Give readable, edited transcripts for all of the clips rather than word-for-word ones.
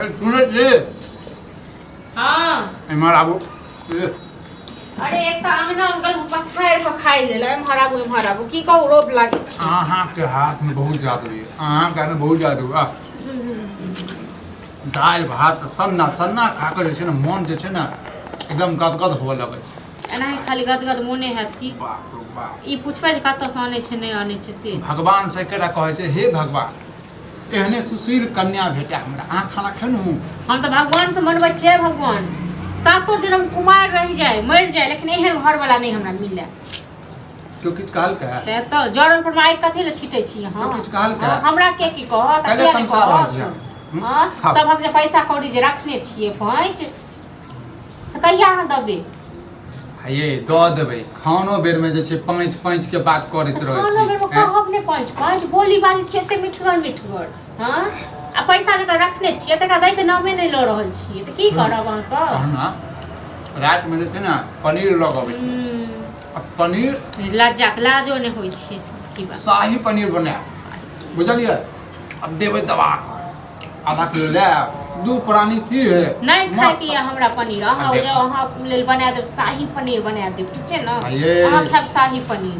सुनै छी? हाँ। एम्हर आबू। ए, अरे एक तऽ अंगना मे गेलहुँ पथारि पर खाइ लेल, एम्हर आबू एम्हर आबू, की कहू रोप लागै छै। अहाँके हाथमे बहुत जादू यऽ, अहाँके हाथमे बहुत जादू। आ दालि भात सन्ना सन्ना खा कऽ जे छै ने मोन जे छै ने एकदम गदगद हुअ लगै छै। एनाही खाली गदगद मोने हैत की? बाप रो बाप। ई पुछबै जे कतऽसँ अनै छै नहि अनै छै से? भगवान से एकेटा कहै छै, हे भगवान, एहने सुशील कन्या भेटै हमरा। अहाँ खाना खेलहुँ? हम तऽ भगवान से मनबै छियै, भगवान सातो जन्म कुमार रहि जाय, मरि जाय, लेकिन एहन घरवाला नहि हमरा मिले। केओ किछु कहलकै? से तऽ जड़ल पर आगि कथी लए छीटै छी अहाँ? केओ किछु कहलकै? हँ, हमरा के की कहत? कैले किया नहि तमसा रहल कहत? छी अहाँ? हूँ? हँ, खाउ। सभक जे पैसा कौड़ी जे रखने छियै पैंच से कहिया अहाँ देबै? हे दऽ देबै। खानो बेरमे जे छै पाँच पाँच के बात करैत तऽ रहै खानो छी। बेरमे हैं? कहब ने पाँच पाँच बोली बाजी छियै एते मिठगर मिठगर। हँ, आ पैसा जकरा रखने छियै तकरा दैके नामे नहि लऽ रहल छियै, तऽ की करब अहाँके? तहन ने रातिमे जे छै ने पनीर लऽ कऽ अबै छी। आ पनीर लज्जाके लाजो नहि होइ छै की बात। शाही पनीर बनायब, बुझलियै? आब देबै दबा कऽ आधा किलो ले आयब, दू प्राणी की है। नहि खायके यऽ हमरा पनीर। अहाँ आ जाउ, अहाँ लेल बना देब, शाही पनीर बना देब, ठीक छै ने? ये। अहाँ खायब शाही पनीर,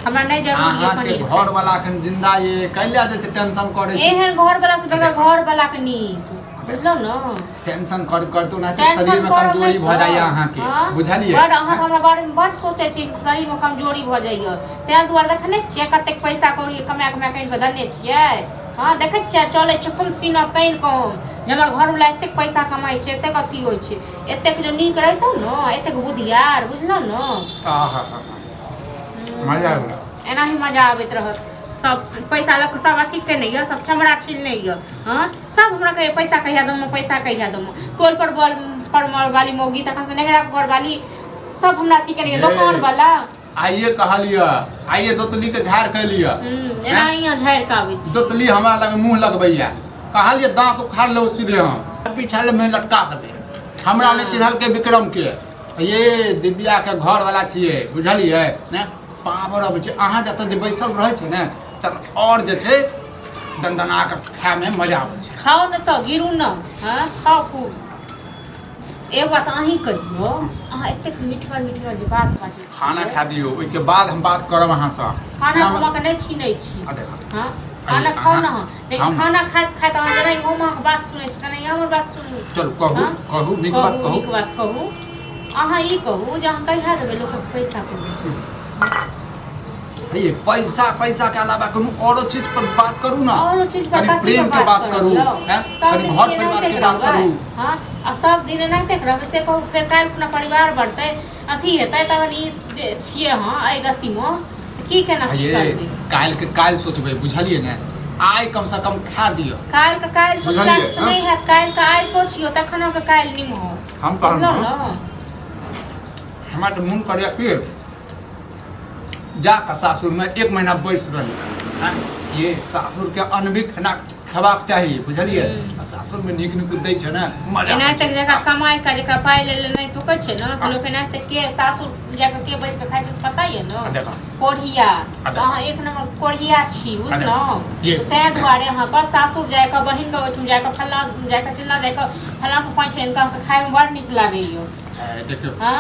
हमरा नहि जरूरी यऽ अहाँके पनीर। घर वाला अखन जिंदा ये, कैला जे छै टेंशन करै छी? एहन घर वाला से बगैर घर वाला के नीक, बुझलहुँ ने? टेंशन करैत करैत ओना टेंशन शरीर में करब कमजोरी नहि भऽ तऽ। जाइए अहाँके। हाँ? बुझलियै? बड़ अहाँ हमरा बारे में बड़ सोचै छी, शरीर में कमजोरी भऽ जाइए, ताहि दुआरे देखने छियै कतेक पैसा कौड़ी कमा कमा कऽ आनि कऽ देने छियै। हँ, देखै छियै चलै छै खूब सीना तानि कऽ हम जे हमर घरवला एतेक पैसा कमाइ छै, एतेक अथी होइ छै। एतेक जो नीक रहितौ ने, एतेक बुधियार, बुझलहुँ ने? आहा हा, मजा आबि गेल। एनाही मजा आबैत रहत। सब पैसा लऽ कऽ सब अथी केने यऽ, सब चमड़ा छिलने यऽ। हँ, सब हमरा कहैए पैसा कहिया दमो, पैसा कहिया दमो। टोल पर बल पर वाली मौगी, तखन से नेहरा घर वाली सब हमरा अथी केने यऽ, दोकान वाला। आइए कहलियै, आइए दोतली के झाड़ कैलियै। एनाही झाड़ि कऽ आबै छी। दोतली हमरा लग मुँह लगबैया, कहलियै दाँत उखाड़ लेब सीधे हम पीछा में लटका देबै। हमरा नहि चिन्हलकै विक्रम के, ये दिव्या के घर वाला छियै, बुझलियै ने? पावर अबै छै अहाँ जतऽ जे बैसल रहै छै ने, तब आओर जे छै दनदना कऽ खायमे मजा आबै छै। खाउ ने तऽ गिरू ने। हँ, खाउ खूब। एक बात अहीं कहियौ, अहाँ एतेक मिठगर मिठगर जे बात बाजै छी। खाना खा दियौ, ओहिके बाद हम बात करब अहाँसँ। खाना हम अहाँके नहि छीनै छी। आ देखा। हँ, खाना खाउ ने अहाँ, लेकिन खाना खाइत खाइत अहाँ जेना हम अहाँके बात सुनै छी तेना हमर बात सुनू। चलू कहू। हाँ? कहू, नीक बात। कहू। कहू। नीक बात कहू। अहाँ ई कहू जे अहाँ कहिया देबै लोकक पैसा कौड़ी? हे, पैसा पैसा के अलावा कोनो औरो चीज पर बात करू ना। औरो चीज पर कनि कथी प्रेम पर के बात करब करू। यौ? हैं? सब कनि दिन घर एनाहिते परिवार के बात रहबै? करू। हाँ, आ सब दिन एनाहिते रहबै से कहू? फेर काल्हि खुना परिवार बढ़तै, अथी हेतै, तहन ई जे छियै अहाँ एहि गतिमे से की केना की ये करबै? काल्हि के काल्हि सोचबै, बुझलियै ने? आइ कम से कम खा दियौ। काल्हि के काल्हि सोचला बुझलियै, से हाँ? नहि हैत। काल्हि के आइ सोचियौ, तखन अहाँके काल्हि निमहत। हम कहलहुँ बुझलहुँ ने? हमरा तऽ मोन करैया कि जा कऽ सासुरमे एक महीना बैस रही। आँय, ये सासुरके अन्न भी खाना खेबाक चाही, बुझलियै? आ सासुरमे नीक नीक दै छै ने, मजा एनाहिते आबै छै। जकरा कमाइ के जकरा पाइ लेल नहि टोकै छै ने, तऽ लोक एनाहिते के सासुर जाकऽ के बैस कऽ खाइ छै से पता यऽ ने? आ देखा। कोढ़िया। आ देखा। अहाँ एक नंबर कोढ़िया छी, बुझलहुँ? ये। ताहि दुआरे अहाँके सासुर जाकऽ, बहिनके ओहिठाम जाकऽ, फल्लाँ जाकऽ, चिल्लाँ जाकऽ, फल्लाँसँ पाँच आनि कऽ अहाँके खायमे बड़ नीक लागैए। है, देखियौ। हँ।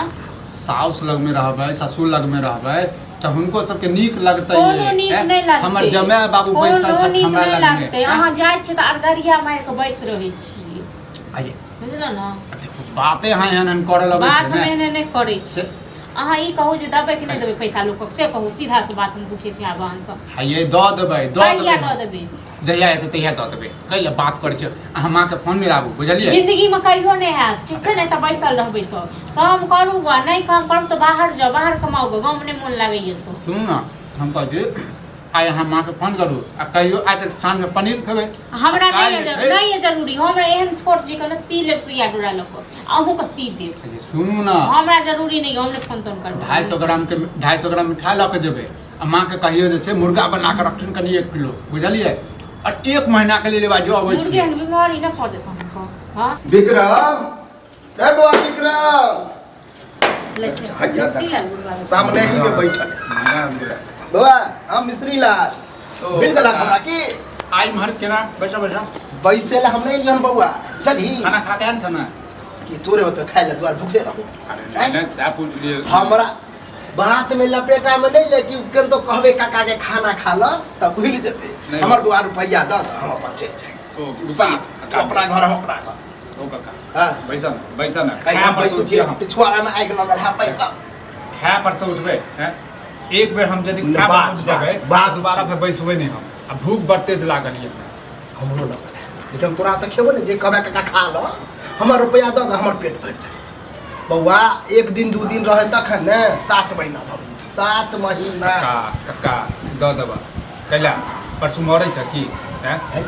साउस लगमे रहबै, ससुर लगमे रहबै तऽ हुनको सबके नीक लगतै। कोनो नीक हैं? नहि लगतै। हमर जमाय बाबू बैसल कोनो छथि नीक हमरा नहि लगमे। लगतै। हैं? अहाँ जाइ छियै तऽ अरगरिया मारि कऽ बैस रहै छियै। आइये। बुझलहुँ ने? देखो, बाते अहाँ एहन एहन करऽ लगै बात छै हम ने। एहने नहि करै छी। अहाँ ई कहू जे देबै कि नहि देबै पैसा लोकक, से कहू। सीधा से बात हम पूछै छी आब अहाँसँ। हइये दऽ देबै, दऽ कहिया देबै। दऽ देबै? जहिया हेतै तहिया दऽ देबै। कैले बात करै छियै? अहाँ माँके फोन मिलाबू, बुझलियै? जिंदगी में कहियो नहि हैत, ठीक छै ने? तऽ बैसल रहबै तऽ काम करू गा, नहि काम करू तऽ बाहर जाउ, बाहर कमाउ गा। गाँवमे नहि मोन लागैए तऽ सुनू ने, हम कहै छी आइ अहाँ माँके फोन करू आ कहियो आइ तऽ साँझमे पनीर खेबै। हमरा नहि काल्हि यऽ हेतै। नहि यऽ जरूरी। हमरा एहन छोट जी के ने सी लेब सुइया डोरा लऽ कऽ, अहूँके सी देब। अच्छा, सुनू ने। हमरा जरूरी नहि यऽ, हम नहि फोन तोन करबै। 250 ग्रामके, 250 ग्राम मिठाइ लऽ कऽ जेबै आ माँके कहियो जे छै मुर्गा बना कऽ रखथिन कनि 1 किलो, बुझलियै? आओर एक महीनाके लेल बाजू अबै मुर्गे छी। हन बीमारी नहि कऽ देत अहाँके? हँ। विक्रम रे, बौआ विक्रम। लै छै। हैया। मिश्री लाल गुरुवार। सामने ही में बैठल बौआ, हम मिश्री लाल मिल गला हमरा की। आइ इम्हर केना? बैसा बैसा। बैसे ला हम नहीं एलियन बौआ चलही खाना खा के आयल छ ने कि तोरे होते खाइ ला दुआर भूखले रहू अरे नहीं नहीं सएह पूछ लिए हमरा बात में लपेटा में नहीं ले कि केन तो कहबे काका के खाना खा ल तब भूल जेते नहीं। हमर बौआ रुपैया दऽ दऽ हम अपन चलि जाए ओ रुपा तू काका अपना घर हम अपना घर ओ काका हाँ बैसा ने बैसा ने कहीं खाय हम पर से बैसू उठिए हम पिछुआरा में आगि लगल है पैसा खाय पर से उठबै हैं एक बेर हम यदि नहि, खाय पर बात, उठ जेबै बात, बात। दोबारा फेर बैसबै नहि हम आ भूख बड़ तेज लागल यऽ हमरो लगल है लेकिन तोरा तऽ खेबो ने जे कहबे काका खा ल हमर रुपैआ दऽ दऽ हमर पेट भरि जाए बौआ एक दिन दू दिन रहे तखन ने 7 महीना भऽ गेल 7 महीना। कक्का, कक्का, दऽ देबऽ। कैला परसू मरै छ की हैं? है,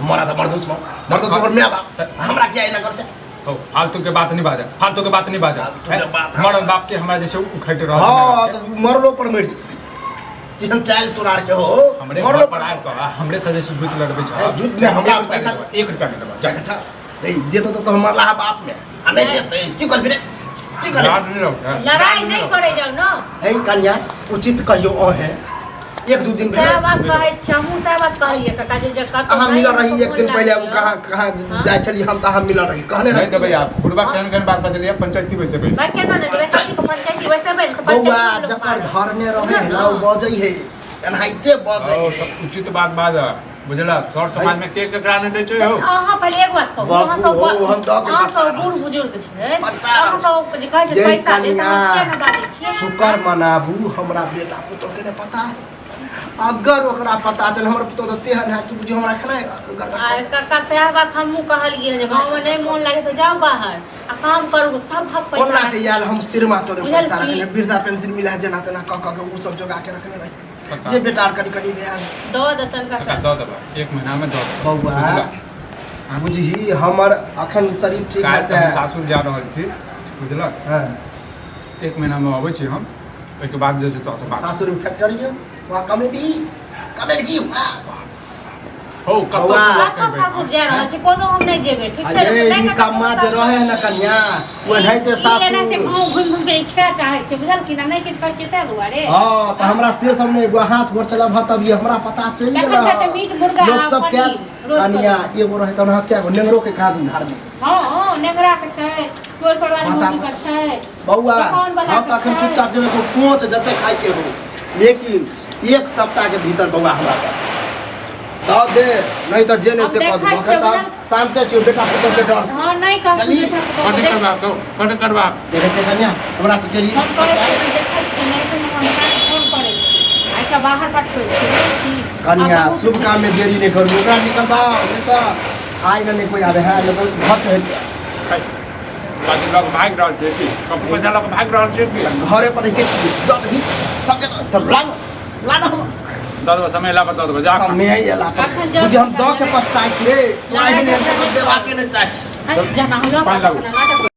मरा तऽ मर्दुस मर मर्दो तोहर माय बाप हमरा किया एना कर छै? हौ, फालतू के बात नहीं बाजा, फालतू के बात नहीं बाजा। फालतू के बात। मरल बाप के हमरा जैसे उखट रहल हाँ, तऽ मरलो पर मरि जेतै तेहन चालि तोरा आरके हो। हमरे मरलो घर पर आबि कऽ हमरे से जैसे झूठ लड़बै छ। ए, झूठ नहि, हमरा एक रुपया पैसा नहि देबऽ, 1 रुपया नहि देबऽ जा। अच्छा रे, देतो तऽ मरला बाप में आ नहि देतै की करबी रे, की करबी? लड़ नहि रहल छै। लड़ाई नहि करै जाउ ने। है कन्या, उचित कहियो अहें एक दू दिन सएह भेलै। बात कहै छी, हमहूँ सएह बात कहलियै काका जे जे कतौ अहाँ मिलल रही एक दिन पहिले, मोन कहाँ कहाँ हाँ? जाइ छलियै हम तऽ अहाँ मिलल रही, कहने नहि रही। देबै आब बुढ़बा केहन केहन बात बजलियै, पंचायती बैसेबै। भाई केना नहि देबै? कथी के पंचायती बैसेबै ने तऽ बौआ पंचायती लोक जकर मारत। धरने रहे है ना, ओ बजै है, एनाहिते बजै ओ है। तऽ उचित बात बाज, बुझलक? सर समाज में के केकरा नहि दै छै हौ। अहाँ पहिले एक बात कहू, बाबू अहाँ सब हो, हम दऽ के अहाँ बता सब रहल बूढ़ छी। बुजुर्ग छै, पछता रहल अहाँ सब जे कहै छै ये पैसा ले, तऽ अहाँ कन्या, किया नहि बाजै छियै? शुक्र मनाबू हमरा बेटा पुतोह के नहि पता है। अगर ओकरा पता चल, हमर पुतोह तऽ तेहन है कि बुझियौ हमरा खेनाइ आ काका, सएह बात हमहूँ कहलियै जे गाँवमे नहि मोन लागे तऽ जाउ बाहर आ काम करू, सब हक कोना पैसा के आयल हम सिरमा तोरे बुझल पैसा छी? रखने, वृद्धा पेंशन मिला है, जेना तेना कऽ कऽ के ओ सब जोगा के रखने रही। कक्का। जे बेटा आर कनि कनि दे दऽ देतन काका काका। दऽ देबै, एक महीना में दऽ देबै। बौआ, बुझलक? बुझही हमर अखन शरीर ठीक काल्हि तऽ हम हेतै। सासुर जा रहल छी, बुझलक? हाँ। एक महीना में अबै छी हम, ओहिके बाद जे छै तोरा बात। सासुर में फैक्ट्री है, वहाँ कमेबी कमेबी वहाँ। हौ, कतऽ बौआ। तू कतऽ सासुर जा रहल छी? कोनो हम नहि जेबै, ठीक छै? अरे नहि काका, निकम्मा जे रहे है न कन्या, ओ एनाहिते ई एनाहिते सासुर गाँव घुमि घुमि के ई खाय चाहै छै, बुझल कि ना? नहि किछु कहै छियै ताहि दुआरे। हाँ, तऽ हमरा से सब नहि एगो हाथ गोर चलब हँ तब ये हमरा पता चलि गेल। तखन खेतै मीट मुर्गा लोक आ सब क्या पनीर रोज। कन्या एगो रहे तहन क्या गो नेंगरो के कहा दून धार में। हँ, नेंगरा के छै, टोल पर वाली माता- मम्मी के छै, बौआ, दोकान वाला हम के तऽ अखन छै। चुपचाप जेबै को कोच जते खाइ के हो, लेकिन एक सप्ताह के भीतर बौआ हमरा दऽ दे, नहीं तऽ जे नहि हम से कऽ देखै देबो। छियै, अखन तऽ हम बुझल- शान्ते छियौ बेटा पुतोह के डर से। हँ, नहि कहू। चली। कट करबा, कट करबा। देखै छै कन्या, हमरा से चली। हम कहै छियै कि देखै छियै, नहि तऽ हम हुनका फोन करै छी आ एकरा बाहर पठबै छी की कन्या, आ बहुत- शुभ काम में देरी नहीं करू, ओकरा निकलबाओ, नहीं तऽ आइ ने नहि कोई आबे है, नहीं तऽ घर चढ़ि जाए। बाकी लग भागि रहल छै की कम पैसा लग भागि रहल छै की? घरे पर रहिके दऽ दही सबके, तऽ लाग लाग हम। दऽ देबऽ, समय ला दऽ देबऽ, जा। समय एला पर अखन जब- बुझी हम दऽ के पछताइ छी रे, तोरा एहन एहन देबाके नहि चाही। हट, जाना हम पानि लाबू। नाटक।